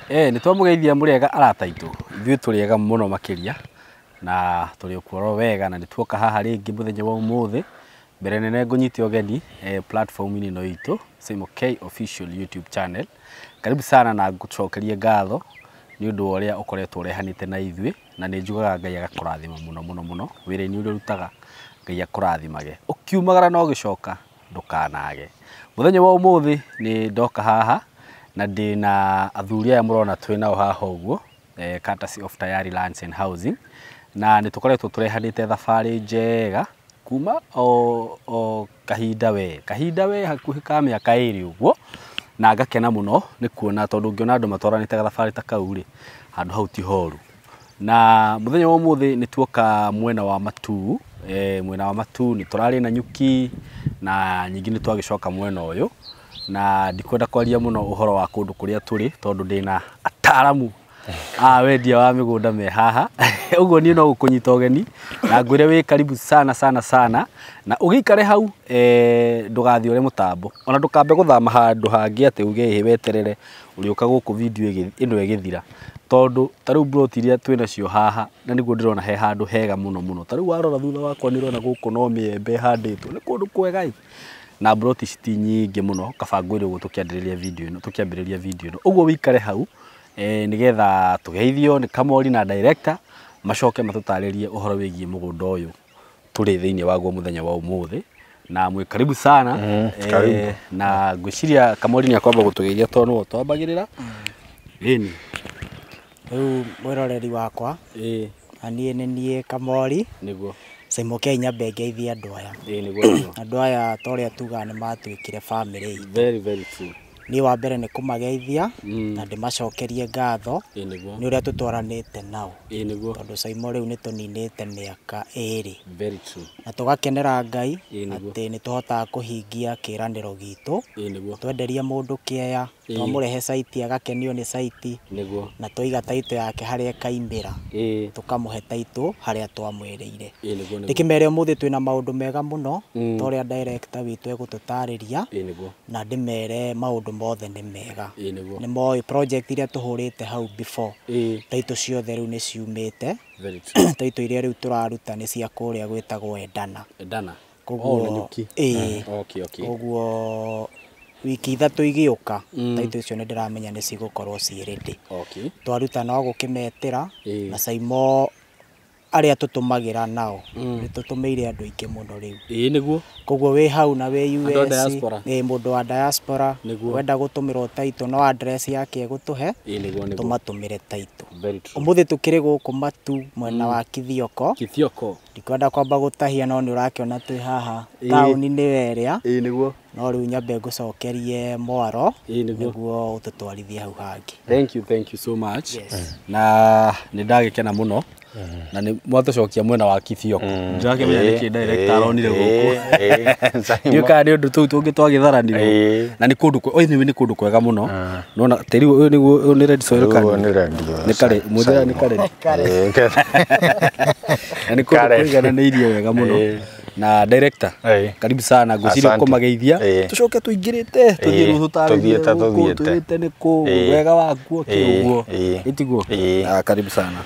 Nĩ twamũgeithia mũrĩega arata aitũ, ithuĩ tũrĩega mũno makĩria na tũrĩ okuo wega na nĩ tuoka haha rĩngĩ mũthenya wa ũmũthĩ. Mbere nene ngũnyite ũgeni platform-inĩ ĩno itũ Saimo K Official YouTube channel. Karibu sana na ngũcokerie ngatho nĩ ũndũ wa ũrĩa ũkoretwo ũrehanĩte na ithuĩ, na nĩ njugaga Ngai agakũrathima mũno mũno mũno wĩra-inĩ ũrĩa ũrutaga, Ngai akũrathimage ũkiumagara na ũgĩcoka ndũkanage. Mũthenya wa ũmũthĩ nĩ ndoka haha na ndĩna athuri aya mũrona twĩ nao haha ũguo, courtesy of Tayari Lands and Housing, na nĩ tũkoretwo tũrehanĩte thabarĩ njega kuma o kahinda we hakuhĩ ka mĩaka 2 ũguo, na ngakena mũno nĩ kuona tondũ ngĩona andũ matwaranĩte gathabarĩ ta kau rĩ, handũ hau ti horu. Na mũthenya wa ũmũthĩ nĩ tuoka mwena wa Matuu, mwena wa Matuu nĩ tũrarĩ na nyuki na nyingĩ nĩ twagĩcoka mwena ũyũ, na ndikwenda kwaria mũno ũhoro wa kũndũ kũrĩa tũrĩ tondũ ndĩna ataaramu a wendia wa mĩgũnda me haha. Ũguo niĩ no gũkũnyita ũgeni na ngwĩre wĩ karibu sana sana sana, na ũgĩikare hau, ndũgathiĩ ũrĩ mũtambo ona ndũkambe gũthama handũ hangĩ atĩ uge ĩhĩ weterere ũrĩũka gũkũ video ĩno ĩgĩthira, tondũ ta rĩu plot iria twĩnacio haha na nĩguo ndĩrona he handũ hega mũno mũno. Ta rĩu warora thutha wakwa nĩ ũrona gũkũ no mĩembe ĩhandĩtwo, nĩ kũndũ kwega ĩ, na plot ici ti nyingĩ mũno, kaba ngwĩre ũguo tũkĩambĩrĩria video ĩno, tũkĩambĩrĩria video ĩno ũguo wĩikare hau, nĩgetha tũgeithio nĩ Kamori na director macoke matũtarĩrie ũhoro wĩgiĩ mũgũnda ũyũ tũrĩ thĩinĩ waguo mũthenya wa ũmũthĩ. Na mwĩ karibu sana. Karibu. Na ngwĩciria Kamori nĩ akwamba gũtũgeithia tondũ nĩwe twambagĩrĩra. Ĩni. Rĩu mwĩroreri wakwa, na niĩ nĩ niĩ Kamori. Nĩguo. Saimo K, nyambe ngeithie andũ aya. Ĩĩ nĩguo nĩguo. Andũ aya ta ũrĩa tugaga nĩ matuĩkire bamĩrĩ itũ. Very very true. Niĩ wa mbere nĩ kũmageithia na ndĩmacokerie ngatho Ĩĩ nĩguo. nĩ ũrĩa tũtwaranĩte nao. Ĩĩ nĩguo. Tondũ Saimo rĩu nĩ tũninĩte mĩaka 2. Very true. Na tũgakenera Ngai Ĩĩ nĩguo. atĩ nĩ tũhotaga kũhingia kĩĩranĩro gitũ. Ĩĩ nĩguo. Twenderia mũndũ kĩeya, twamũrehe site agakenio nĩ site, Nĩguo. na twaiga title yake harĩa ĩkaimbĩra, tũkamũhe title harĩa twamwĩrĩire. Ĩĩ nĩguo nĩguo. Ndĩkĩmere ũmũthĩ twĩna maũndũ mega mũno ta ũrĩa director witũ egũtũtarĩria, Ĩĩ nĩguo. na ndĩmere maũndũ mothe nĩ mega. Ĩĩ nĩguo. Nĩ moĩ project iria tũhũrĩte hau before, title ciothe rĩu nĩ ciumĩte. Very true. Title iria rĩu tũraruta nĩ cia kũrĩa gwĩtagwo Endana. Endana. Koguo Oh, na nyuki. Ĩĩ. Okay. Koguo wiki 3 igĩũka, title icio nĩ ndĩramenya nĩ cigũkorwo ciĩ ready. Twaruta no gũkĩmetĩra, na Saimo arĩa tũtũmagĩra nao nĩ tũtũmĩire andũ aingĩ mũno rĩu. Ĩĩ nĩguo. Koguo wĩ hau na wĩ Andũ a US, diaspora. ĩĩ mũndũ wa diaspora, Nĩguo. wenda gũtũmĩrwo title no address yake egũtũhe, Ĩĩ nĩguo nĩguo. tũmatũmĩre title. Very true. Ũmũthĩ tũkĩrĩ gũkũ Matu mwena wa Kithioko. Kithioko. Ndikwenda kwamba gũtahia no nĩ ũrakĩona twĩ haha taũni nĩyo ĩrĩa. Ĩĩ nĩguo. No rĩu nyambe ngũcokerie mwaro Ĩĩ nĩguo. nĩguo ũtũtwarithie hau hangĩ. Thank you, thank you so much. Yes. Na nĩ ndagĩkena mũno na nĩ mwatũcokia mwena wa Kithioko. Ndirakĩmenya nĩkĩ director aronire gũkũ. Ndiũĩ kana nĩ ũndũ tũu tũngĩ twagĩtharanirwo. Na nĩ kũndũ anyway, nĩ kũndũ kwega mũno. Nona tĩri ũyũ nĩguo, ũyũ nĩ red soil kana? Ũyũ nĩ red soil. Nĩ kare, mũthera nĩ kare. Na nĩ kũndũ kũigananĩirie wega mũno. Na director, karibu sana, ngwĩciria kũmageithia. Tũcoke tũingĩrĩte, tũthiĩ rĩu tũtarĩrie Tũthiĩte, gũkũ, tũthiĩte. tũthiĩte nĩ kũ, wega wakuo kĩ ũguo. Ĩtiguo? Karibu sana.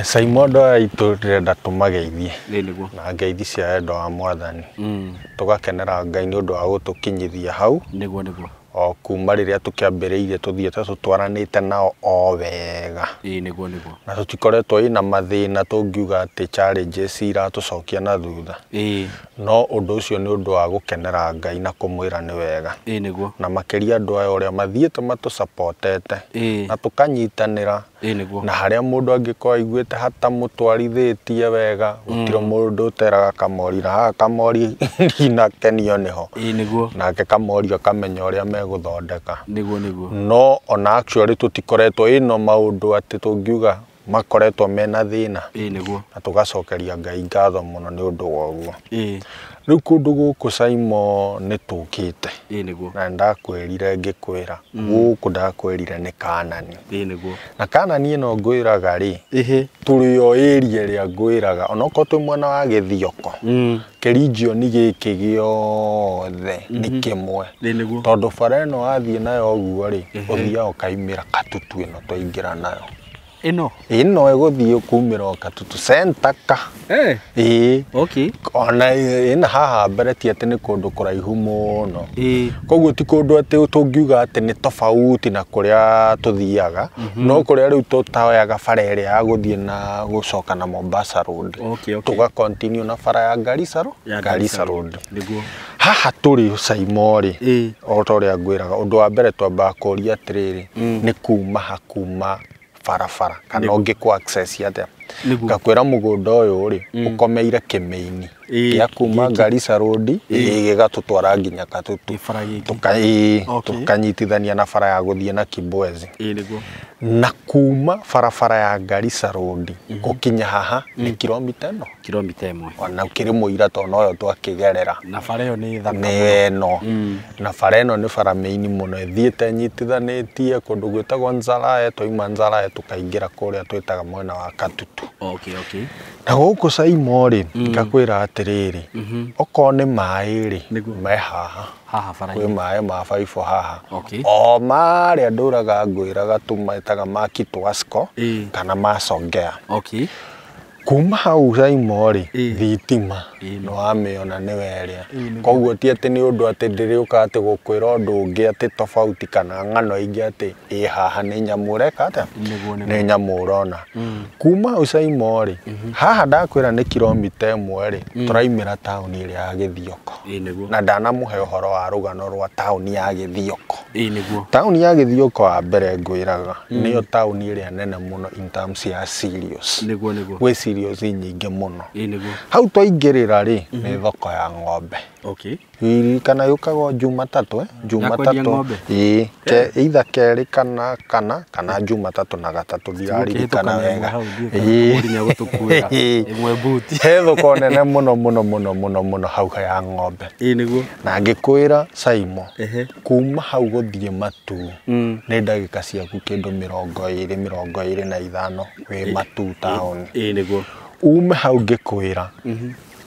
Saimo andũ aya aitũ ndĩrenda tũmageithie. Ĩĩ nĩguo. Na ngeithi cia wendo wa Mwathani. Tũgakenera Ngai nĩ ũndũ wa gũtũkinyithia hau. Nĩguo nĩguo. O kuma rĩrĩa tũkĩambĩrĩirie tũthiĩte tũtwaranĩte nao o wega. Ĩĩ nĩguo nĩguo. Na tũtikoretwo ĩna mathĩna tũngiuga atĩ challenges iratũcokia na thutha. No ũndũ ũcio nĩ ũndũ wa gũkenera Ngai na kũmwĩra nĩ wega. Ĩĩ nĩguo. Na makĩria andũ aya ũrĩa mathiĩte matũsupportete. Na tũkanyitanĩra. Ĩĩ nĩguo. Na harĩa mũndũ angĩkorwo aiguĩte hatamũtwarithĩtie wega, gũtirĩ mũndũ ũteraga Kamori, na haha Kamori ndinakenio nĩho. Ĩĩ nĩguo. Nake Kamori akamenya ũrĩa megũthondeka. Nĩguo nĩguo. No ona actually tũtikoretwo ĩno maũndũ atĩ tũngiuga makoretwo mena thĩna. Ĩĩ nĩguo. Na tũgacokeria Ngai ngatho mũno nĩ ũndũ wa ũguo. Ĩĩ. Rĩu kũndũ gũkũ Saimo nĩ tũkĩte. Ĩĩ nĩguo. Na ndakwĩrire ngĩkwĩra gũkũ ndakwĩrire nĩ Kanani. Ĩĩ nĩguo. Na Kanani ĩno ngwĩraga rĩ, Ĩhĩ. tũrĩ o area ĩrĩa ngwĩraga onokorwo twĩ mwena wa Gĩthioko, kĩrinjioni gĩkĩ gĩothe nĩ kĩmwe. Ĩĩ nĩguo. Tondũ bara ĩno wathiĩ nayo ũguo rĩ, ũthiaga ũkaimĩra Katutu ĩno twaingĩra nayo. Ĩno? Ĩno ĩgũthiĩ kumĩra o Katutu center ka. Ĩĩ. Okay. Ona ĩna haha mbere ti atĩ nĩ kũndũ kũraihu mũno. Ĩĩ. Koguo ti kũndũ atĩ tũngiuga atĩ nĩ tofauti na kũrĩa tũthiaga, no kũrĩa rĩu tũtaoyaga bara ĩrĩa ya gũthiĩ na gũcoka na Mombasa Road. Okay, okay. Tũga continue na bara ya Garissa Road. Ya Garissa Road. Nĩguo. Haha tũrĩ Saimo rĩ, Ĩĩ. o ta ũrĩa ngwĩraga, ũndũ wa mbere twambaga kũũria atĩrĩrĩ, nĩ kuma ha kuma barabara kana ũngĩkũ access atĩa. Nĩguo. Ngakwĩra mũgũnda ũyũ rĩ, ũkomeire kĩmĩini Ĩĩ, gĩa kuma Garissa Road, ĩĩ, gĩgatũtwara nginya Katutu. Gĩbara gĩkĩ. Ĩĩ, Okay. tũkanyitithania na bara ya gũthiĩ na Kibwezi. Ĩĩ nĩguo. Na kuma barabara ya Garissa Road gũkinya haha nĩ kilomita ĩno. Kilomita ĩmwe. Ona ũkĩrĩ mũira tondũ noyo twakĩgerera. Na bara ĩyo nĩ thaka. Nĩ ĩno. Na bara ĩno nĩ bara mĩini mũno ĩthiĩte ĩnyitithanĩtie kũndũ gwĩtagwo Nzarae, twauma Nzarae tũkaingĩra kũrĩa twĩtaga mwena wa Katutu. Okay, okay. Na gũkũ Saimo rĩ, ngakwĩra atĩrĩrĩ, okorwo nĩ maĩ rĩ, Nĩguo. me haha. Haha bara Kwĩ maĩ ma baibũ haha. Okay. O marĩa ndũraga ngwĩraga tũmetaga ma Kitwasco Ĩĩ. kana ma Songea. Okay. Kuma hau Saimo rĩ, Ĩĩ. thitima Ĩĩ. nĩ wamĩona nĩwe ĩrĩa. Ĩĩ, nĩguo. Koguo ti atĩ nĩ ũndũ atĩ ndĩrĩũka atĩ gũkwĩra ũndũ ũngĩ atĩ tofauti kana ng'ano ingĩ atĩ ĩ haha nĩ nyamũ ũreka atĩa? Nĩguo, nĩguo. Nĩ nyamũ ũrona. Kuma hau Saimo rĩ, haha ndakwĩra nĩ kilomita ĩmwe rĩ, tũraimĩra taũni ĩrĩa ya Gĩthioko. Ĩĩ nĩguo. Na ndanamuhe ũhoro wa rũgano rwa taũni ya Gĩthioko. Ĩĩ nĩguo. Taũni ya Gĩthioko wa mbere ngwĩraga nĩyo taũni ĩrĩa nene mũno in terms ya cereals. Nĩguo, nĩguo. Gwĩ cereals nyingĩ mũno. Ĩĩ nĩguo. Hau twaingĩrĩra rĩ, nĩ thoko ya ng'ombe. Okay. Ririkana yũkaga o Jumatatũ, Ya kwendia Jumatatũ. ng'ombe? Ĩĩ, either kerĩ kana kana Jumatatũ na gatatũ ndiraririkana wega. Ĩĩ. Ĩĩ. Ĩmwe buti. He thoko nene mũno mũno mũno mũno mũno hau ya ng'ombe. Ĩĩ nĩguo. Na ngĩkwĩra Saimo, Ehe. kuma hau gũthiĩ Matuu nĩ ndagĩka ciaku kĩndũ 20, 25 wĩ Matuu taũni. Ĩĩ nĩguo. Ume hau ngĩkwĩra,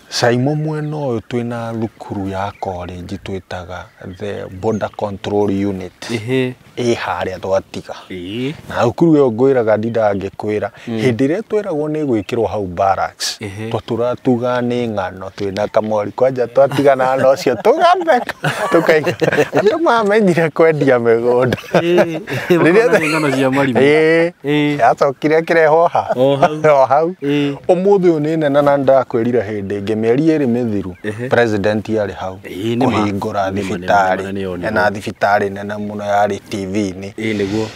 Saimo mwena ũyũ twĩna thukuru ya college twĩtaga the Border Control Unit. Ĩhĩ. Ĩ harĩa twatiga. Ĩĩ. Na thukuru ĩyo ngwĩraga ndindaga ngĩkwĩra, hĩndĩ ĩrĩa twĩragwo nĩ ĩgwĩkĩrwo hau barracks, Ĩhĩ. twatũraga tugaga nĩ ng'ano twĩna kamori kwanja twatigana na ũcio tũgatheka tũkaiga andũ mamenyire kwendia mĩgũnda. Ĩĩ. Rĩrĩa Makona nĩ ng'ano cia marimũ. Ĩĩ. Ĩĩ. Yacokire ĩkĩrehwo ha? O hau. O hau. Ĩĩ. Ũmũthĩ ũyũ nĩ nene na ndakwĩrire hĩndĩ ĩngĩ mĩeri ĩrĩ mĩthiru, Ehe. president arĩ hau Ĩĩ, nĩ ma. kũhingũra Nĩ ma, nĩ ma, thibitarĩ. nĩ ma, nĩ ma, Ena thibitarĩ nene mũno yarĩ TV-inĩ. Ĩĩ nĩguo.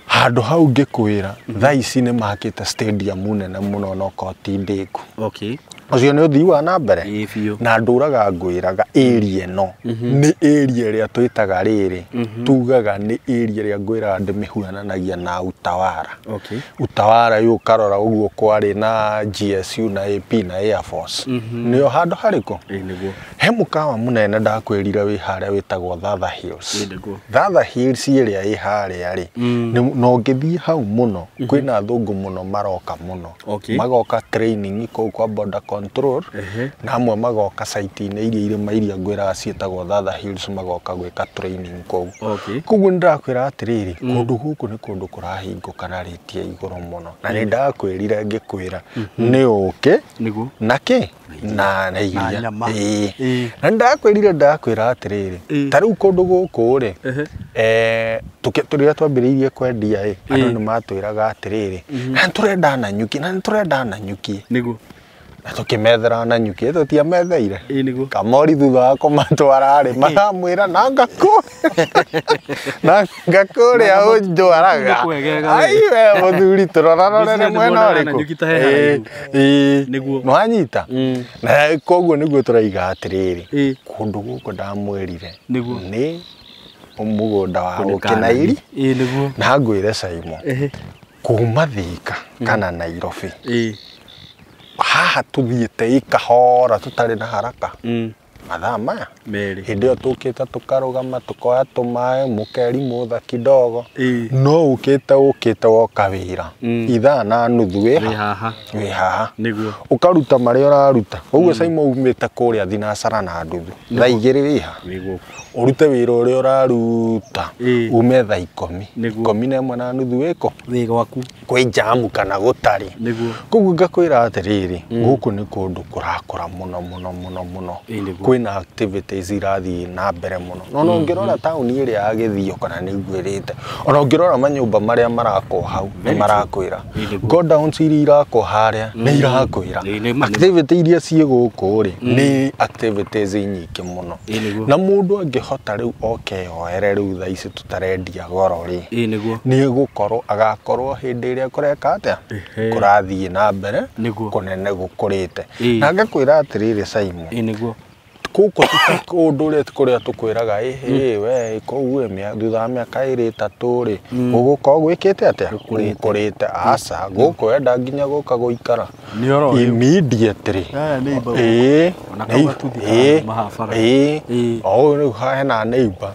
Handũ hau ngĩkwĩra, thaa ici nĩ makĩte stadium nene mũno onokorwo ti ndĩku. Okay. Ũcio nĩ ũthii wa na mbere. Ĩĩ biũ. Na ndũraga ngwĩraga area ĩno nĩ area ĩrĩa twĩtaga rĩrĩ, tugaga nĩ area ĩrĩa ngwĩraga ndĩmĩhuananagia na Utawala. Okay. Utawala yũ ũkarora ũguo kwarĩ na GSU na AP na Air Force. Nĩyo handũ harĩkũ? Ĩĩ nĩguo. He mũkawa mũnene ndakwĩrire wĩ harĩa wĩtagwo Thatha Hills. Ĩĩ nĩguo. Thatha Hills ĩrĩa ĩ harĩa rĩ, na ũngĩthiĩ hau mũno, kwĩna athũngũ mũno maroka mũno. Okay. Magoka training kũu kwa border control, Ehe. na amwe magoka site-inĩ iria irĩma iria ngwĩraga ciĩtagwo Thatha Hills magoka gwĩka training kũu. Okay. Koguo nĩndakwĩra atĩrĩrĩ, kũndũ gũkũ nĩ kũndũ kũrahingũka na rĩti ya igũrũ mũno. Na nĩndakwĩrire ngĩkwĩra nĩ ũkĩ Nĩguo. na kĩ na iria. nyama. Ĩĩ. Ĩĩ. Na nĩndakwĩrire ndakwĩra atĩrĩrĩ, Ĩĩ. ta rĩu kũndũ gũkũ rĩ, Ehe. rĩrĩa twambĩrĩirie kwendia ĩ, andũ Ĩĩ. nĩ matwĩraga atĩrĩrĩ, na nĩtũrenda Nanyuki, na nĩtũrenda Nanyuki. Nĩguo. Na tũkĩmethera Nanyuki, tũtiametheire. Ĩĩ nĩguo. Kamori thutha wa kũmatwara rĩ, maramwĩra nanga kũrĩa ũnjwaraga. Nĩ kwegega we. Ai we mũthuri tũrorarore Ngwĩciria mwena nĩmuonaga ũrĩkũ. Nanyuki ta he haraihu. Ĩĩ. Nĩguo. Nĩwanyita? Na koguo nĩguo tũraiga atĩrĩrĩ, Ĩĩ. kũndũ gũkũ ndamwĩrire Nĩguo. nĩ mũgũnda wa Kũndũ ũkĩ na iri. Ĩĩ nĩguo. Na ngwĩre Saimo, Ehe. Kuma Thika kana Nairobi. Haha tuthiĩte ikahora tutarĩ na haraka. Mathaa maya hĩndĩ ĩyo tũkĩte tũkarũgama tũkoya tũmaĩ mũkeri mũtha kidogo no ũkĩte woka wĩra ithaa na nuthu wĩ haha ũkaruta marĩa ũraruta ũguo Saimo umĩte kũrĩa thinacara na nduthu thaa igĩrĩ wĩ ha ũrute wĩra ũrĩa ũraruta ume thaa ikũmi 11 na nuthu wĩkũ wĩ gwaku kwĩ njamu kana gũtarĩ koguo ngakwĩra atĩrĩrĩ gũkũ nĩ kũndũ kũrakũra mũno mũno mũno mũno kwĩna activities irathiĩ na mbere mũno no no ũngĩrora taũni ĩrĩa ya Gĩthio kana nĩ ngwĩrĩte ona ũngĩrora manyũmba marĩa marakwo hau nĩ marakwĩra godowns iria irakwo harĩa nĩ irakwĩra activity iria ciĩ gũkũ rĩ nĩ activities nyingĩ mũno na mũndũ angĩhota rĩu oke yoere rĩu thaa ici tũtarendia goro rĩ nĩ gũkorwo agakorwo hĩndĩ ĩrĩa kũreka atĩa kũrathiĩ na mbere kũnene gũkũrĩte na ngakwĩra atĩrĩrĩ Saimo kũkũ kũndũ kũrĩa tũkwĩraga ĩhĩ we kũu thutha wa mĩaka ĩrĩ ĩtatũ rĩ gũgũkorwo gwĩkĩte atĩa gũkũrĩte aca gũkũ wenda nginya gũka gũikara immediately o rĩu hena neighbor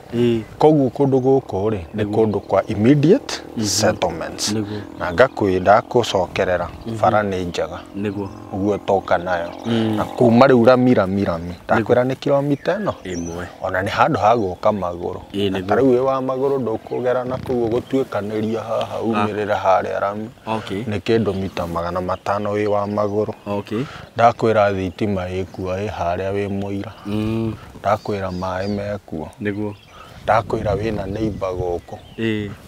koguo kũndũ gũkũ rĩ nĩ kũndũ kwa immediate settlements na ngakwĩra gũcokerera bara nĩ njega ũguo toka nayo na kuma rĩu rami ndakwĩra nĩ kilomita ĩno ĩmwe ona nĩ handũ ha gũka magũrũ ta rĩu wĩ wa magũrũ ndũkũgera na kũu ũgũtuĩkanĩria haha umĩrĩre harĩa rami nĩ kĩndũ mita 500 wĩ wa magũrũ ndakwĩra thitima ĩkuo ĩ harĩa wĩ mũira ndakwĩra maĩ mekuo ndakwĩra wĩna neighbor gũkũ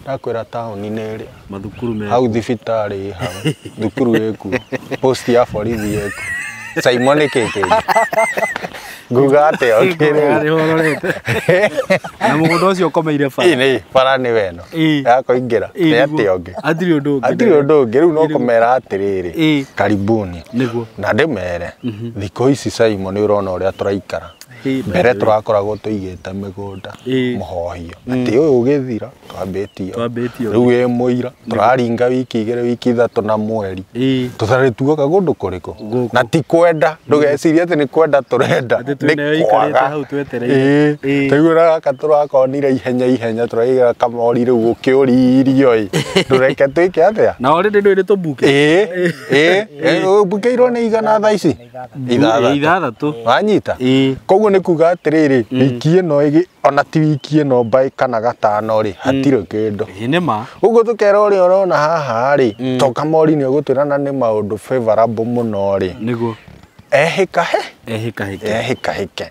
ndakwĩra taũni-inĩ ĩrĩa mathukuru me hau thibitarĩ ĩ hau thukuru ĩkuo post ya borithi ĩkuo Saimo nĩ kĩ kĩngĩ nguga atĩa ũkĩrĩ na mũgũnda ũcio ũkomeire bara nĩ bara nĩ weno ya kũingĩra nĩ atĩa ũngĩ hatirĩ ũndũ ũngĩ rĩu no kũmera atĩrĩrĩ karibuni na ndĩmere thikũ ici Saimo nĩ ũrona ũrĩa tũraikara mbere tũrakoragwo tũigĩte mĩgũnda mũhohio atĩ ũyũ ũgĩthira twambĩtio rĩu wĩ mũira tũraringa wiki igĩrĩ wiki ithatũ na mweri tũtarĩ tuoka kũndũ kũrĩkũ na ti kwenda ndũgecirie atĩ nĩ kwenda tũrenda nĩ kwaga taiguo na gaka tũrakonire ihenya tũraiga kamori rĩu ũkĩũririo ĩ ndũreke twĩke atĩa na already ndũĩ nĩ tũmbuke ũmbukĩirwo nĩ igana thaa ici ithathatũ wanyita koguo nĩ kuga atĩrĩrĩ wiki ĩno ona ti wiki ĩno mbaĩ kana gatano rĩ hatirĩ kĩndũ nĩ ma ũguo tũkera ũrĩa ũrona haha rĩ to kamori nĩ ũgũtwĩra na nĩ maũndũ favorable mũno rĩ nĩguo ehĩkahĩke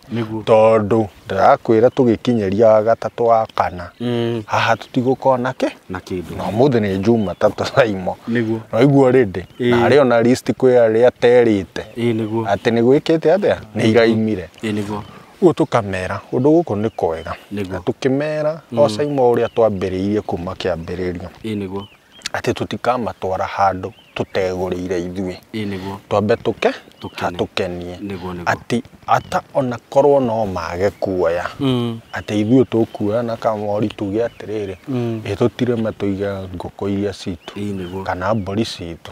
tondũ ndĩrakwĩra tũgĩkinyĩria wa gatatũ wa kana haha tũtigũkorwo na kĩ na kĩndũ na ũmũthĩ nĩ Jumatatũ Saimo nĩguo no iguo rĩndĩ na harĩ ona list kwĩ arĩa terĩte atĩ nĩ gwĩkĩte atĩa nĩ iraimire nĩguo ũguo tũkamera ũndũ gũkũ nĩ kwega na tũkĩmera o Saimo ũrĩa twambĩrĩirie kuma kĩambĩrĩrio nĩguo atĩ tũtikamatwara handũ tũtegũrĩire ithuĩ nĩguo twambe tũke hatũkenie atĩ ata ona korwo no mage kuoya atĩ ithuĩ tũkuoya na kamori tuge atĩrĩrĩ ĩ tũtirĩme tũige ngũkũ iria citũ kana mbũri citũ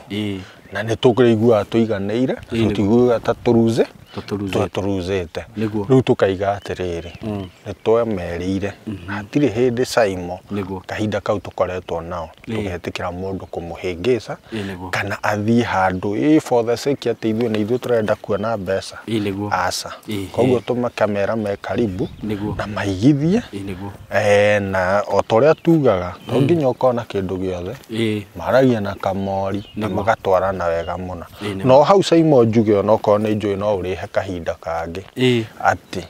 na nĩ tũkũiguaga tũiganĩire tũtiguaga ta tũruzĩte rĩu tũkaiga atĩrĩrĩ nĩ twemerĩire hatirĩ hĩndĩ Saimo kahinda kau tũkoretwo nao tũgetĩkĩra mũndũ kũmũhĩngĩca kana athiĩ handũ ĩ for the sake atĩ ithuĩ nĩ ithuĩ tũrenda kuona mbeca aca koguo tũmakamera me karibu na maigithie na o ta ũrĩa tugaga to nginya ũkorwo na kĩndũ gĩothe maragia na kamori na magatwarana wega mũno no hau Saimo njuge onokorwo nĩ njũĩ no ũrĩhe kahinda kangĩ atĩ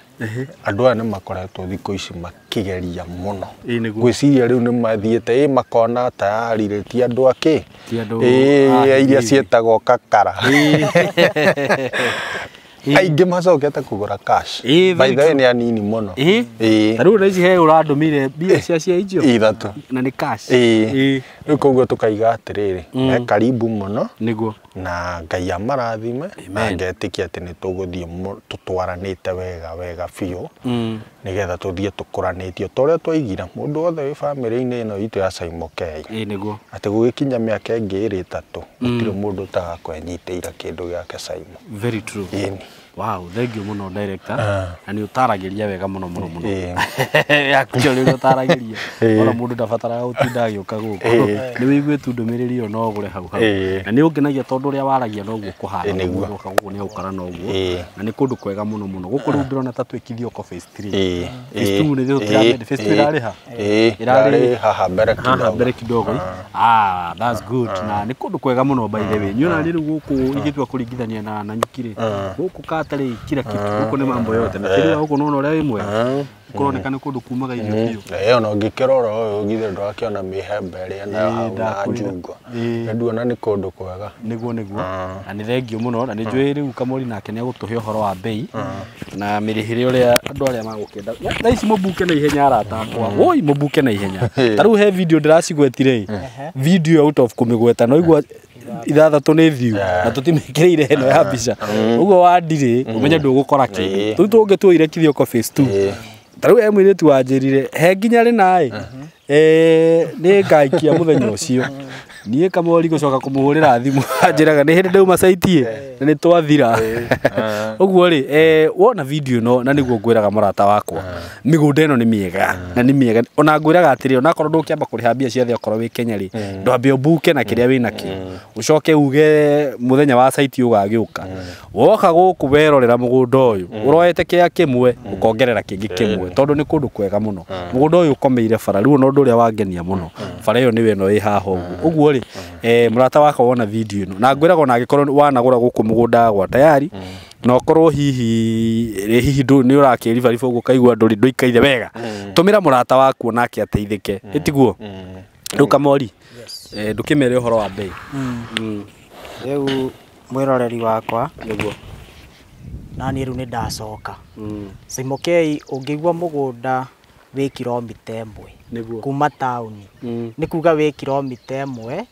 andũ aya nĩ makoretwo thikũ ici makĩgeria mũno ngwĩciria rĩu nĩ mathiĩte makona tayari rĩ ti andũ akĩ iria ciĩtagwo kakara aingĩ macokete kũgũra cash by the way nĩ anini mũno ta rĩu na ici he ũrandũmire mbia cia icio ithatũ na nĩ cash rĩu koguo tũkaiga atĩrĩrĩ me karibu mũno nĩguo Na Ngai amarathime na ngetĩkia atĩ nĩ tũgũthiĩ tũtwaranĩte wega wega biũ nĩgetha tũthiĩ tũkũranĩtio ta ũrĩa twaigire mũndũ wothe wĩ bamĩrĩ-inĩ ĩno itũ ya Saimo K. Nĩguo. Atĩ gũgĩkinya mĩaka ĩngĩ ĩrĩ ĩtatũ gũtirĩ mũndũ ũtagakorwo enyitĩire kĩndũ gĩake Saimo. Very true. Ĩni. Wow, thank you mũno director. Na nĩ ũtaragĩria wega mũno mũno mũno. Actually ũrĩa ũtaragĩria. Ona mũndũ ndabataraga gũtinda agĩũka gũkũ. Nĩ wĩiguĩte ndũmĩrĩri ĩyo no ũgũre hau hau. Na nĩ ũngenagia tondũ ũrĩa waragia noguo kũhana. Mũndũ oka gũkũ nĩ agũkora noguo. Na nĩ kũndũ kwega mũno mũno. Gũkũ rĩu ndĩrona ta twĩ Kithioko phase 3. Phase 2 nĩ tũtiramende. Phase 2 ĩrarĩ ha? Ĩrarĩ haha mbere kidogo. Haha mbere kidogo. Ah, that's good. Na nĩ kũndũ kwega mũno by the way. Niĩ ona rĩu gũkũ ingĩtua kũringithania na Nanyuki rĩ. Gũkũ katarĩ kila kitu. Gũkũ nĩ mambo yote. Na tĩri wa gũkũ nĩwona ũrĩa wĩ mwega. Kũroneka nĩ kũndũ kumaga irio biũ. Ona ũngĩkĩrora ũyũ githĩ ndũrakĩona mĩhembe ĩrĩa nayo hau na njungwa. Nĩ nduona nĩ kũndũ kwega. Nĩguo nĩguo. Na nĩ thengio mũno na nĩ njũĩ rĩu Kamori nake nĩ egũtũhe ũhoro wa bei na mĩrĩhĩre ũrĩa andũ arĩa magũkĩenda. Thaa ici mũbuke na ihenya arata akwa. Woi mũbuke na ihenya. Ta rĩu he video ndĩracigwetire. Video out of kũmĩgweta no igua ithathatũ nĩ thiu na tũtimĩkĩrĩire ĩno ya mbica. Ũguo wandirĩ ũmenye ndũgũkora kĩndũ. Rĩu tũngĩtuoire Kithioko phase 2. Ta rĩu he mũirĩtu wanjĩrire he nginya rĩ naĩ nĩ ngaikia mũthenya ũcio. Niĩ Kamori gũcoka kũmũhũrĩra thimũ anjĩraga nĩ hĩndĩ ndauma site na nĩ twathira. Ũguo rĩ wona video ĩno na nĩguo ngwĩraga mũrata wakwa mĩgũnda ĩno nĩ mĩega na nĩ mĩega ona ngwĩraga atĩrĩ onakorwo ndũkĩamba kũrĩha mbia ciothe okorwo wĩ Kenya rĩ ndwambe ũmbuke na kĩrĩa wĩ nakĩo ũcoke uge mũthenya wa site ũgagĩũka woka gũkũ werorera mũgũnda ũyũ ũroete kĩa kĩmwe ũkongerera kĩngĩ kĩmwe tondũ nĩ kũndũ kwega mũno. Mũgũnda ũyũ ũkomeire bara rĩu ona ũndũ ũrĩa wangenia mũno bara ĩyo nĩyo ĩno ĩ haha ũguo. Ũguo rĩ mũrata wakwa wona video ĩno na ngwĩraga ona angĩkorwo wanagũra gũkũ mũgũnda gwa tayari na ũkorwo hihi hihi nĩ ũrakĩribariba ũguo ũkaigua ndũrĩ ndũikaire wega tũmĩra mũrata waku onake ateithĩke ĩtiguo. Rĩu Kamori ndũkĩmere ũhoro wa bei. Rĩu mwĩroreri wakwa nĩguo na niĩ rĩu nĩ ndacoka. Saimo K ũngĩigua mũgũnda wĩ kilomita ĩmwe kuma taũni nĩ kuga wĩ kilomita ĩmwe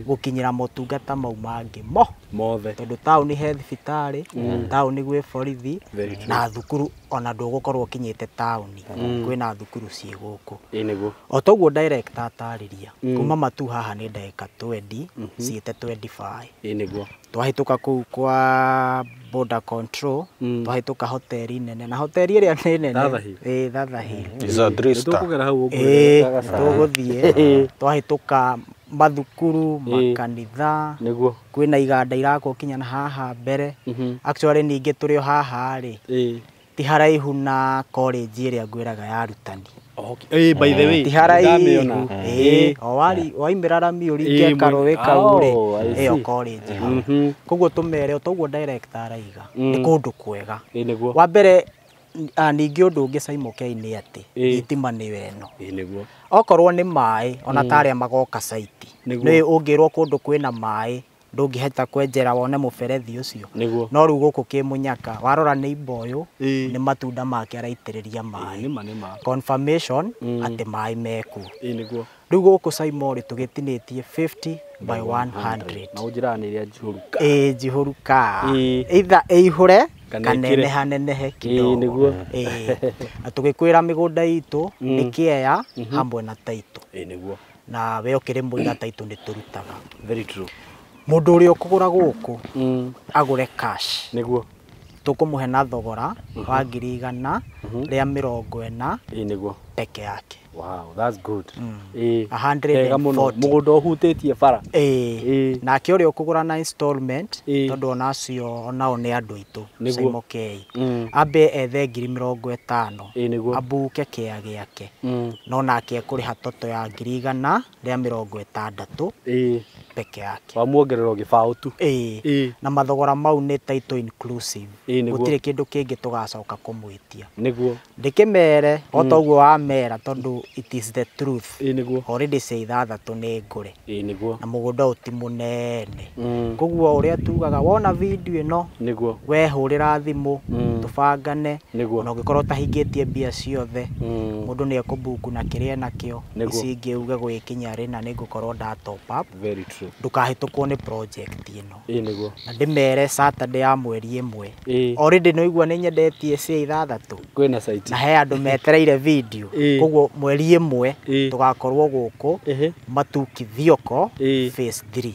gũkinyĩra motungata mau mangĩ mo mothe tondũ taũni he thibitarĩ taũni gwĩ borithi na thukuru ona ndũgũkorwo ũkinyĩte taũni kwĩna thukuru ciĩ gũkũ. Nĩguo. O toguo director atarĩria kuma matu haha nĩ ndagĩka 20 ciĩte 25. Nĩguo. Twahĩtũka kũu kwa border control twahĩtũka hoteli nene na hoteli ĩrĩa nĩ nene Thatha Hill. Is a three star. Tũkũgera hau ũguo. Tũgũthiĩ twahĩtũka mathukuru makanitha nĩguo kwĩna iganda irakwo kinya na haha mbere. Actually ningĩ tũrĩ o haha rĩ ti haraihu na college ĩrĩa ngwĩraga ya arutani. Okay. By the way, ti haraihu. O wari waimĩra rami ũringe karũĩ kau rĩ ĩyo college hau. Koguo tũmere o toguo director araiga nĩ kũndũ kwega. Wa mbere ningĩ ũndũ ũngĩ Saimo K nĩ atĩ thitima nĩyo ĩno. Nĩguo. Okorwo nĩ maĩ ona ta arĩa magoka site nĩ ũngĩrwo kũndũ kwĩna maĩ ndũngĩhota kwenjera wone mũberethi ũcio. No rĩu gũkũ Kĩmũnyaka warora neighbor ũyũ nĩ matunda make araitĩrĩria maĩ. Confirmation atĩ maĩ mekuo. Nĩguo. Rĩu gũkũ Saimo rĩ tũgĩtinĩtie 50 by 100. Na ũnjĩraga nĩ ĩrĩa njihũru ka. Njihũru ka. Either ĩihũre kana nenehanenehe kidogo. Nĩguo. Na tũgĩkwĩra mĩgũnda itũ nĩ kĩea hamwe na taitũ. Nĩguo. Na we ũkĩrĩ mũira taitũ nĩ tũrutaga. Very true. Mũndũ ũrĩa ũkũgũra gũkũ agũre cash. Nĩguo. Tũkũmũhe na thogora wa 140,000 Nĩguo. peke yake. Wow, that's good. 140. Mũgũnda ũhutĩtie bara. Nake ũrĩa ũkũgũra na installment tondũ ona acio onao nĩ andũ aitũ Saimo K. Ambe ethe 50,000 abuke kĩa gĩake no nake ekũrĩha toto ya 160,000 peke yake. Wamuongerera gĩbaũ tu. Na mathogora mau nĩ title inclusive. Gũtirĩ kĩndũ kĩngĩ tũgacoka kũmwĩtia. Nĩguo. Ndĩkĩmere o toguo wamera tondũ it is the truth. Nĩguo. Already cia ithathatũ nĩ ngũre. Nĩguo. Na mũgũnda ũyũ ti mũnene. Koguo ũrĩa tugaga wona video ĩno nĩguo wehũrĩra thimũ tũbangane. Nĩguo. Na ũngĩkorwo ũtahingĩtie mbia ciothe mũndũ nĩ ekũbuku na kĩrĩa enakĩo Nĩguo. ici ingĩ uge gũgĩkinya rĩ na nĩngũkorwo nda top up. Very true. Ndũkahĩtũkwo nĩ project ĩno. Ĩĩ nĩguo. Na ndĩmere Saturday ya mweri ĩmwe. Already nĩ ũigua nĩ nyendetie cia ithathatũ. Kwĩna site. Na he andũ metereire video. Koguo mweri ĩmwe tũgakorwo gũkũ Matuki Thioko phase 3.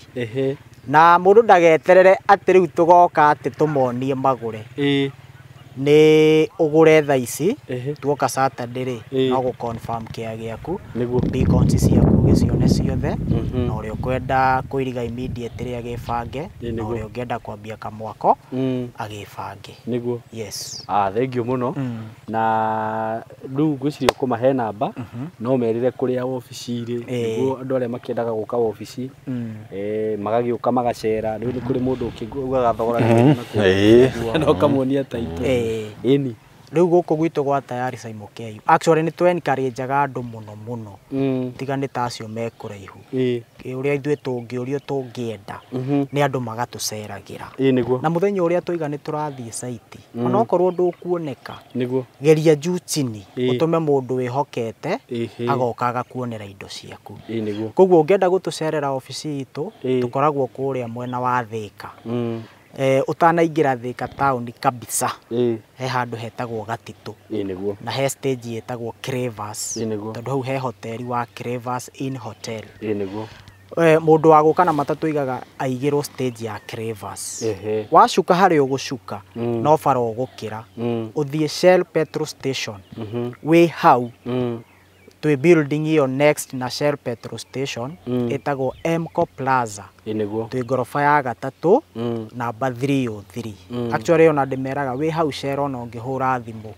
Na mũndũ ndageterere atĩ rĩu tũgoka atĩ tũmonie magũre. Nĩ ũgũre thaa ici tuoka Saturday rĩ no gũ confirm kĩa gĩaku beacons ciaku gĩcione ciothe na ũrĩa ũkwenda kũiriga immediately agĩbange na ũrĩa ũngĩenda kwambia kamwako agĩbange. Nĩguo. Yes. Thank you mũno. Na rĩu ngwĩciria ũkũmahe namba no merĩre kũrĩa wabici irĩ nĩguo andũ arĩa makĩendaga gũka wabici magagĩũka magacera. Rĩu nĩ kũrĩ mũndũ ũkĩugaga thogora na ũkamuonia title. Ĩni. Rĩu gũkũ gwitũ gwa Tayari Saimo KU actually nĩ tũ encourage-aga andũ mũno mũno tiga nĩ ta acio me kũraihu. Ũrĩa ithuĩ tũngĩũrio tũngĩenda nĩ andũ magatũceragĩra. Nĩguo. Na mũthenya ũrĩa tũiga nĩ tũrathiĩ site onokorwo ndũkuoneka nĩguo geria juu chini ũtũme mũndũ wĩhokete agoka agakuonera indo ciaku. Nĩguo. Koguo ũngĩenda gũtũcerera obici itũ tũkoragwo kũrĩa mwena wa Thika. Ũtanaingĩra Thika town kabisa he handũ hetagwo Gatitũ. Nĩguo. Na he stage ĩtagwo Cravers. Nĩguo. Tondũ hau he hoteli wa Cravers Inn Hotel. Nĩguo. Mũndũ wa gũka na matatũ aigaga aigĩrwo stage ya Cravers. Wacuka harĩa ũgũcuka no bara ũgũkĩra ũthiĩ Shell petrol station wĩ hau twĩ building ĩyo next na Shell petrol station ĩtagwo Mco Plaza. Nĩguo. Twĩ ngoroba ya gatatũ namba 303. Actually ona ndĩmeraga wĩ hau Shell ona ũngĩhũra thimũ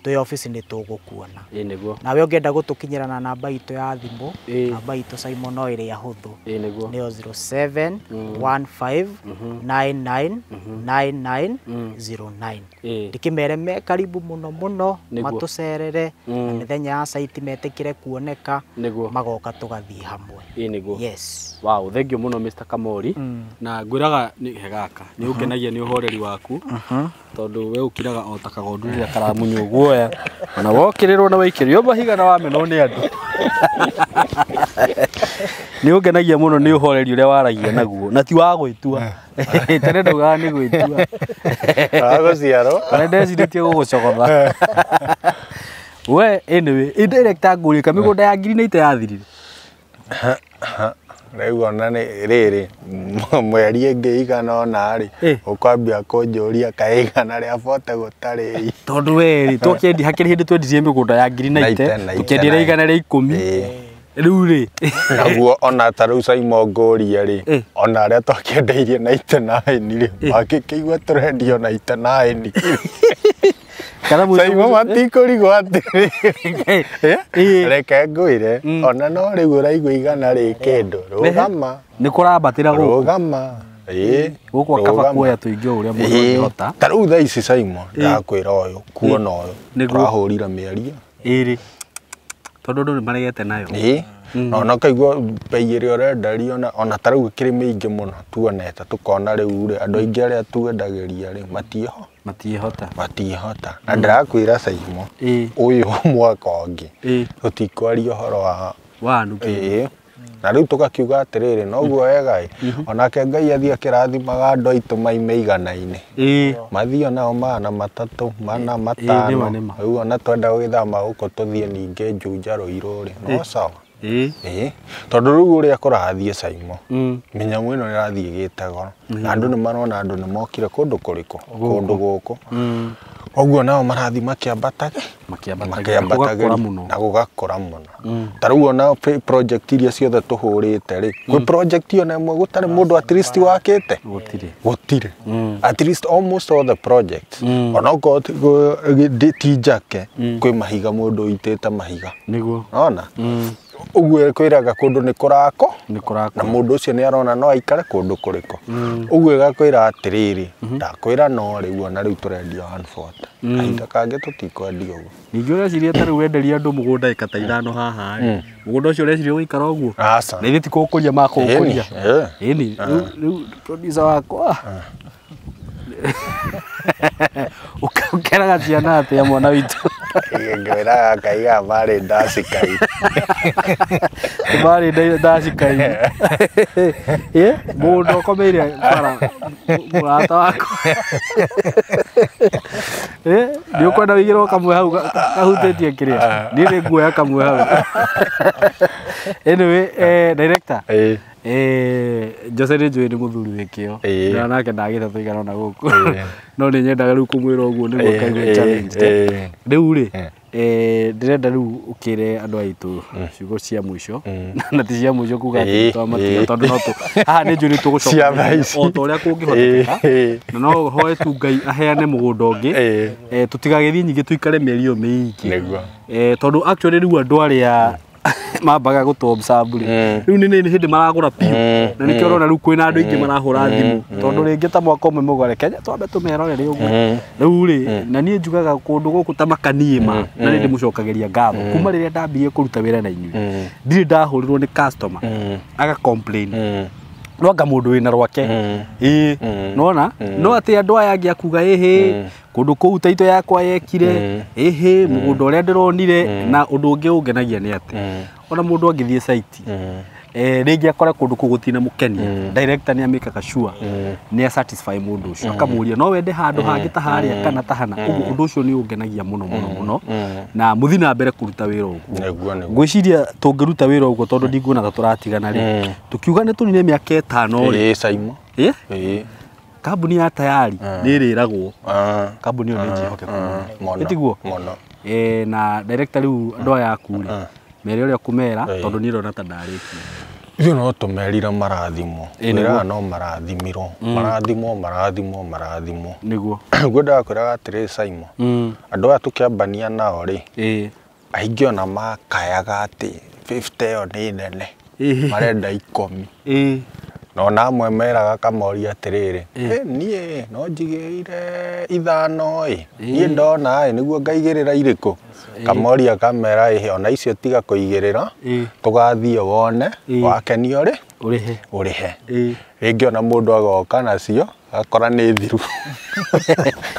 twĩ office nĩ tũgũkuona. Nĩguo. Nawe ũngĩenda gũtũkinyĩra na namba itũ ya thimũ, namba itũ Simon no ĩrĩa hũthũ. Nĩguo. Nĩyo 0715999909. Ndĩkĩmere me karibu mũno mũno matũcerere na mĩthenya ya site metĩkĩre kuoneka magoka tũgathiĩ hamwe. Nĩguo. Yes. Wow, thank you mũno Mr. Kamori. Na ngwĩraga nĩ hegaka nĩ ũngenagia nĩ ũhoreri waku tondũ we ũkiraga o ta kagondu rĩrĩa karamunywo guoya ona wokĩrĩrwo na waikĩrio mahiga na wamenwo nĩ andũ. Nĩ ũngenagia mũno nĩ ũhoreri ũrĩa waragia naguo na ti wa gwĩtua. Tene ndaugaga nĩ gwĩtua. Agũciarwo. Ona ndecirĩtie gũgũcogotha. We anyway, indirector ngũrie kamĩgũnda ya ngiri na ite yathirire. Rĩu ona nĩ rĩrĩ mweri ĩngĩ igana ona rĩ ũkwambia kũnjũria kaĩ igana rĩa bote gũtarĩ. Tondũ we rĩ twakĩendia hakĩrĩ hĩndĩ twendirie mĩgũnda ya ngiri na ite tũkĩendia igana rĩa ikũmi. Rĩu rĩ naguo ona ta rĩu Saimo ngũrie rĩ ona arĩa twakĩendeirie na ite nine rĩ makĩkĩigua tũrendio na ite nine. Saimo matikũrigwo atĩrĩ reke ngwĩre ona no rĩu ũraigua igana rĩ kĩndũ rũgama nĩ kũrambatĩra gũkũ rũgama gũkũ akaba kuoya tũingĩ o ũrĩa mũndũ angĩhota. Ta rĩu thaa ici Saimo ndakwĩra ũyũ kuona ũyũ tũrahũrire mĩario ĩrĩ tondũ andũ nĩ maregete nayo. Na ona ũkaigua bei ĩrĩa ũrenderio ona ta rĩu ĩkĩrĩ mĩingĩ mũno tuonete tũkona rĩu rĩ andũ aingĩ arĩa twendagĩria rĩ matiĩho matiĩhota matiĩhota. Na ndĩrakwĩra Saimo ũyũ mwaka ũngĩ tũtikwaria ũhoro wa Na rĩu tũgakiuga atĩrĩrĩ noguo wega ĩ onake Ngai athiĩ akĩrathimaga andũ aitũ maime igana-inĩ mathiĩ onao 300 400 500 rĩu ona twenda gũgĩthama gũkũ tũthiĩ ningĩ Juja Ruiru rĩ no sawa. Tondũ rĩu ũrĩa kũrathiĩ Saimo mĩnyamũ ĩno ĩrathiĩ ĩgĩte goro na andũ nĩ marona andũ nĩ mokire kũndũ kũrĩkũ kũndũ gũkũ koguo nao marathiĩ makĩambatage na gũgakũra mũno. Ta rĩu ona project iria ciothe tũhũrĩte rĩ kwĩ project ona ĩmwe gũtarĩ mũndũ at least wakĩte gũtirĩ at least almost all the projects ona okorwo ti njake kwĩ mahiga mũndũ ũitĩte mahiga nĩguo ona ũguo kwĩraga kũndũ nĩ kũrako na mũndũ ũcio nĩ arona no aikare kũndũ kũrĩkũ ũguo ĩgakwĩra atĩrĩrĩ ndakwĩra no rĩu ona rĩu tũrendia 140 kahinda kangĩ tũtikwendia ũguo. Ningĩ ũreciria ta rĩu wenderia andũ mũgũnda ĩka ta ithano haha rĩ mũgũnda ũcio ũreciria ũgũikara ũguo na ithuĩ ti kũũkũria makũũkũria. Ĩni rĩu producer wakwa ũkeraga ciana atĩa mwana witũ? Ngwĩraga ngaiga marĩ ndacikai. Marĩ ndacikai. Mũndũ ũkomeire bara mũrata wakwa. Nĩ ũkwenda wĩigĩrwo kamwe hau kahutĩtie kĩrĩa? Niĩ nĩ nguoya kamwe hau. Anyway, director. Jose nĩ njũĩ nĩ mũthuri wĩ kĩo. Na nake ndagĩte tũigana ona gũkũ. No nĩ nyendaga rĩu kũmwĩra ũguo nĩguo akaigua challenge. Rĩu rĩ, ndĩrenda rĩu ũkĩre andũ aitũ ciugo cia mũico. Na ti cia mũico kuga atĩ twamatiga tondũ no haha nĩ njũĩ nĩ tũgũcoka o ta ũrĩa kũngĩhotekeka. Na no hoe tu Ngai aheane mũgũnda ũngĩ. Tũtigagĩthiĩ nyingĩ tũikare mĩeri ĩyo mĩingĩ. Tondũ actually rĩu andũ arĩa mambaga gũtũ observe rĩ, rĩu nĩ hĩndĩ maragũra piũ. Na nĩkĩo ũrona rĩu kwĩna andũ aingĩ marahũra thimũ. Tondũ rĩngĩ ta mwaka ũmwe mũgore Kenya twambe tũmerorere ũguo. Rĩu rĩ, na niĩ njugaga kũndũ gũkũ ta Makaniĩ na nĩ ndĩmũcokagĩria ngatho. Kuma rĩrĩa ndambirie kũruta wĩra na inyuĩ, ndirĩ ndahũrĩrwo nĩ customer aga complain. No anga mũndũ wĩna rwake. Nona? No atĩ andũ aya angĩ akuga ĩhĩ, kũndũ kũu taito yakwa yekire, ĩhĩ, mũgũnda ũrĩa ndĩronire, na ũndũ ũngĩ ũngenagia nĩ atĩ, ona mũndũ angĩthiĩ site, rĩngĩ akore kũndũ kũu gũtinamũkenia, director nĩ amĩkaga sure nĩ a satisfy mũndũ ũcio, akamũria no wende handũ hangĩ ta harĩa kana ta hana. Ũguo ũndũ ũcio nĩ ũngenagia mũno mũno mũno, na mũthiĩ na mbere kũruta wĩra ũguo. Ngwĩciria tũngĩruta wĩra ũguo tondũ ndikuona ta tũratigana rĩ, tũkiuga nĩ tũnine mĩaka ĩtano rĩ. Ĩĩ. Kambuni ya Tayari nĩ ĩrĩragwo. Kambuni ĩyo nĩ njĩhokeku mũno. Ĩtiguo? Na director rĩu andũ aya aku rĩ, mere ũrĩa ũkũmera tondũ niĩ ndona ta ndarĩkia. Ithuĩ no tũmerire marathimwo. Wĩraga no marathimirwo. Marathimwo, marathimwo, marathimwo. Nĩguo. Ngwendaga kwĩraga atĩrĩrĩ Simon, andũ aya tũkĩambania nao rĩ, aingĩ ona makayaga atĩ 50 ĩyo nĩ nene. Marenda 10. Na ona amwe meraga kamoria atĩrĩrĩ, niĩ no njigĩrĩire 5 ĩ, niĩ ndona ĩ nĩguo ngaigĩrĩra irĩkũ. Kamoria kamera ĩ ona icio tiga kũigĩrĩra, tũgathiĩ wone, wakenio rĩ, ũrĩhe. Rĩngĩ ona mũndũ agoka nacio akora nĩ thiru.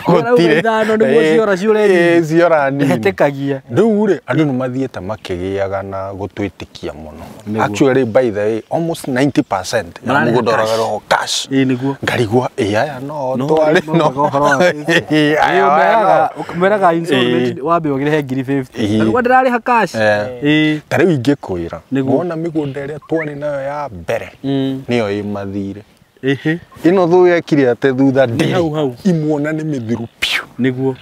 Gũtirĩ. Nĩguo ciora ciũre nini. Ciora nini. Hetĩkagia. Rĩu rĩ, andũ nĩ mathiĩte makĩgĩaga na gũtwĩtĩkia mũno. Actually by the way, almost 90% ya mũgũnda ũragũrwo cash. Nĩguo. Ngarigwo ĩ aya no twarĩ no. Meraga installment wambe ũgĩrĩhe ngiri 50. Nĩguo ndĩrarĩha cash. Ta rĩu ingĩkwĩra, wona mĩgũnda ĩrĩa twarĩ nayo ya mbere nĩyo ĩ mathirĩ. Ĩno thũ yekire atĩ thutha ndĩrĩ imuona nĩ mĩthiru piũ. Nĩguo.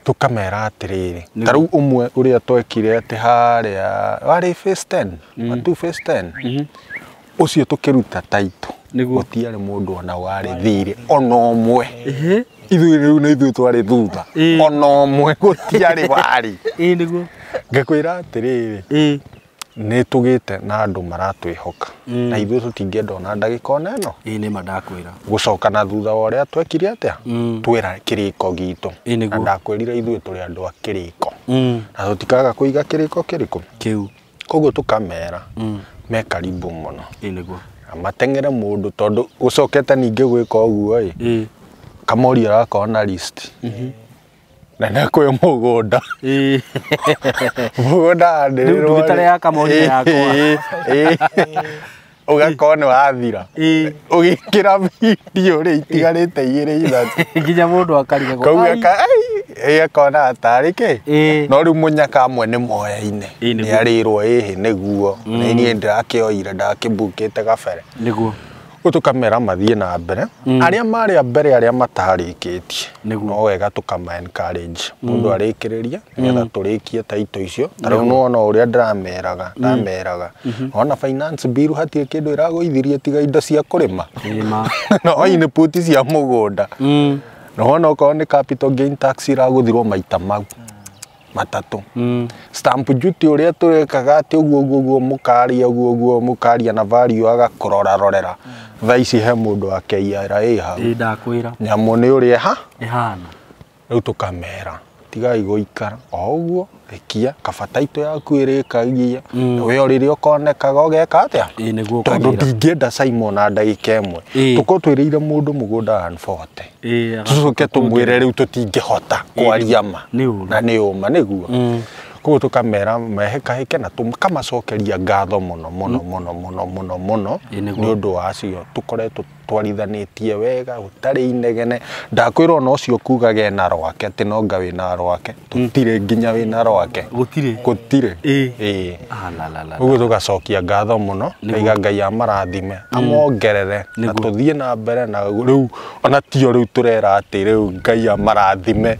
Tũkamera atĩrĩrĩ, ta rĩu ũmwe ũrĩa twekire atĩ harĩa warĩ phase 10, watu phase 10, ũcio tũkĩruta title. Gũtiarĩ mũndũ ona warĩ thirĩ ona ũmwe. Ithuĩ rĩu nĩ ithuĩ twarĩ thutha. Ona ũmwe gũtiarĩ warĩ. Nĩguo. Ngĩkwĩra atĩrĩrĩ, nĩ tũgĩte na andũ maratwĩhoka. Na ithuĩ tũtingĩenda ona ndagĩka ona ĩno. Nĩ ma ndakwĩra. Gũcoka na thutha wa ũrĩa twekire atĩa? Twĩra kĩrĩko gitũ. Na ndakwĩrire ithuĩ tũrĩ andũ a kĩrĩko. Na tũtikaga kũiga kĩrĩko kĩrĩkũ? Kĩu. Koguo tũkamera me karibu mũno. Nĩguo. Na mateng'ere mũndũ tondũ ũcokete ningĩ gwĩka ũguo ĩ, Kamori arakorwo na list. Na nĩ mũgũnda. Mũgũnda rĩu ndugĩtare ya Kamori yakwa. Ũgakorwo nĩ wathira. Ũgĩkĩra video rĩ itigarĩte 2 3. Nginya mũndũ akarigagwo. Koguo akona atarĩ kĩ. No rĩu mũnyaka amwe nĩ moyaine. Nĩ arĩrwo ĩhĩ nĩguo. Nĩ niĩ ndĩrakĩoire ndakĩmbukĩte kabere. Nĩguo. Tũkamera mathiĩ na mbere. Arĩa marĩ a mbere arĩa matarĩkĩtie, no wega tũkama encourage mũndũ arĩkĩrĩrie nĩgetha tũrĩkie title icio. Ta rĩu nĩwona ũrĩa ndĩrameraga, ndameraga. Wona finance bill hatirĩ kĩndũ ĩragũithirie tiga indo cia kũrĩma. No input cia mũgũnda. Na wona okorwo nĩ capital gain tax ĩragũthirwo maita mau matatũ. Stamp duty ũrĩa tũrekaga atĩ ũguo ũguo ũguo mũkaria ũguo ũguo mũkaria na value agakũrora rorera. Thaa ici he mũndũ wa KRA hau. Ndakwĩra. Nyamũ nĩ ũrĩa ha? Ĩhana. Rĩu tũkamera Tigai gũikara o ũguo ĩkia kaba taitũ yaku ĩrĩkagia we o rĩrĩa ũkonekaga ũgeka atĩa tondũ ndingĩenda Simon na ndagĩka ĩmwe tũkorwo twĩrĩire mũndũ mũgũnda 140 tũcoke tũmwĩre rĩu tũtingĩhota kwaria ma na nĩ ũma nĩguo koguo tũkamera mehĩkahĩke na tũkamacokeria ngatho mũno mũno mũno mũno mũno mũno nĩ ũndũ wa acio tũkoretwo twarithanĩtie wega gũtarĩ inegene ndakwĩrwo ona ũcio kugaga ena rwake atĩ no nga wĩna rwake tũtirĩ nginya wĩna rwake gũtirĩ ĩĩ ũguo tũgacokia ngatho mũno kaiga Ngai amarathime amongerere na tũthiĩ na mbere na rĩu ona tio rĩu tũrera atĩ rĩu Ngai amarathime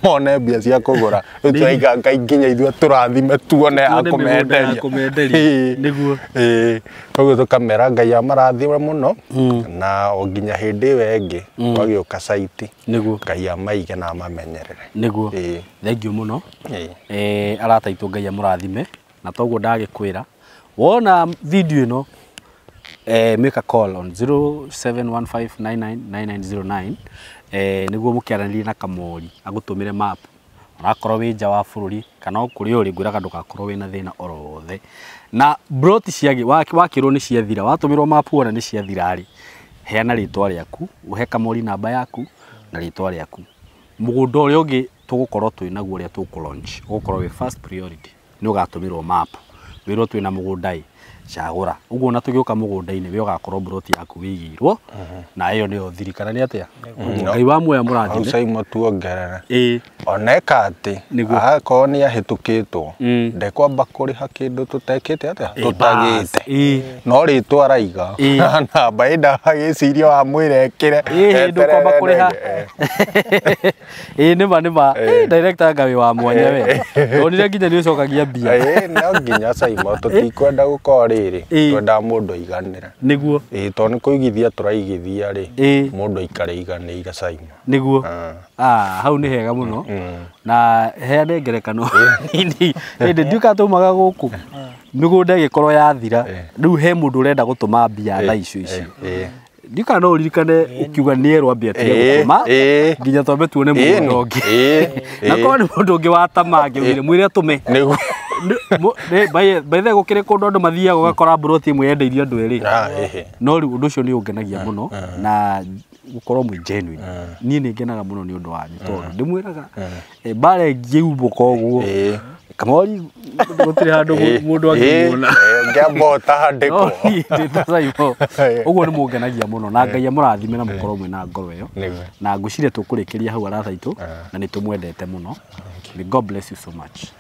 mone mbia cia kũgũra rĩu tũraiga Ngai nginya ithuĩ tũrathime tuone ya kũmenderia nĩguo koguo tũkamera Ngai amarathime mũno na o nginya hĩndĩ ĩyo ĩngĩ twagĩũka saiti nĩguo Ngai amaige na amamenyerere nĩguo thengiũ mũno arata aitũ Ngai amũrathime na toguo ndagĩkwĩra wona video ĩno make a call on 0715999909 nĩguo mũkĩaranĩrie na Kamori agũtũmĩre map onakorwo wĩ nja wa bũrũri kana o kũrĩa ũrĩ ngwĩraga ndũgakorwo wĩna thĩna oro wothe na broti ciagĩ wakĩrwo nĩ ciathira watũmĩrwo map wona nĩ ciathira rĩ heana rĩtwa rĩaku ũhe Kamori namba yaku na rĩtwa rĩaku mũgũnda ũrĩa ũngĩ tũgũkorwo twĩ naguo ũrĩa tũkũ launch ũgũkorwo wĩ first priority nĩ ũgatũmĩrwo map wĩrwo twĩna mũgũnda ĩ cagũra ũguo na tũgĩũka mũgũnda-inĩ we ũgakorwo broti yaku wĩigĩirwo na ĩyo nĩyo thiri kana nĩ atĩa Ngai wa muoya mũrathime Simon tuongerere oneka atĩ akorwo nĩ ahĩtũkĩtwo ndekwamba kũrĩha kĩndũ tũtekĩte atĩa tũtagĩte no rĩtwa araiga na namba ĩnda agĩciria wamwĩra ĩkĩre ndũkwamba kũrĩha ĩĩ nĩma nĩma director Ngai wa mwanya we ndonire nginya nĩ ũcokagia mbia no nginya Simon tũtikwenda gũkorwo rĩrĩ twendaga mũndũ aiganĩre nĩguo tondũ nĩ kũigithia tũraigithia rĩ mũndũ aikare aiganĩire Simon nĩguo hau nĩ hega mũno na heane ngerekano nini hĩndĩ ndiũka taumaga gũkũ mĩgũnda ĩgĩkorwo yathira rĩu he mũndũ ũrenda gũtũma mbia thaa icio icio ndiũka no ũririkane ũkiuga nĩ erwo ambia atige gũtũma nginya twambe tuone mũgũnda ũngĩ na korwo nĩ mũndũ ũngĩ wa tamaa angĩugire mwĩre atũme by the way gũkĩrĩ kũndũ andũ mathiaga ũgakora mburoti ĩmwe yendeirio andũ erĩ no rĩu ũndũ ũcio nĩ ũngenagia mũno na gũkorwo mwĩ genuine niĩ nĩ ngenaga mũno nĩ ũndũ wanyu tondũ ndĩmwĩraga mbara ĩngĩumbũka ũguo Kamori gũtirĩ handũ mũndũ angĩmuona ngĩamba ũtandĩkwo ũguo nĩ mũngenagia mũno na Ngai amũrathime na mũkorwo mwĩna ngoro ĩyo na ngwĩciria tũkũrĩkĩria hau arata aitũ na nĩ tũmwendete mũno. May God bless you so much.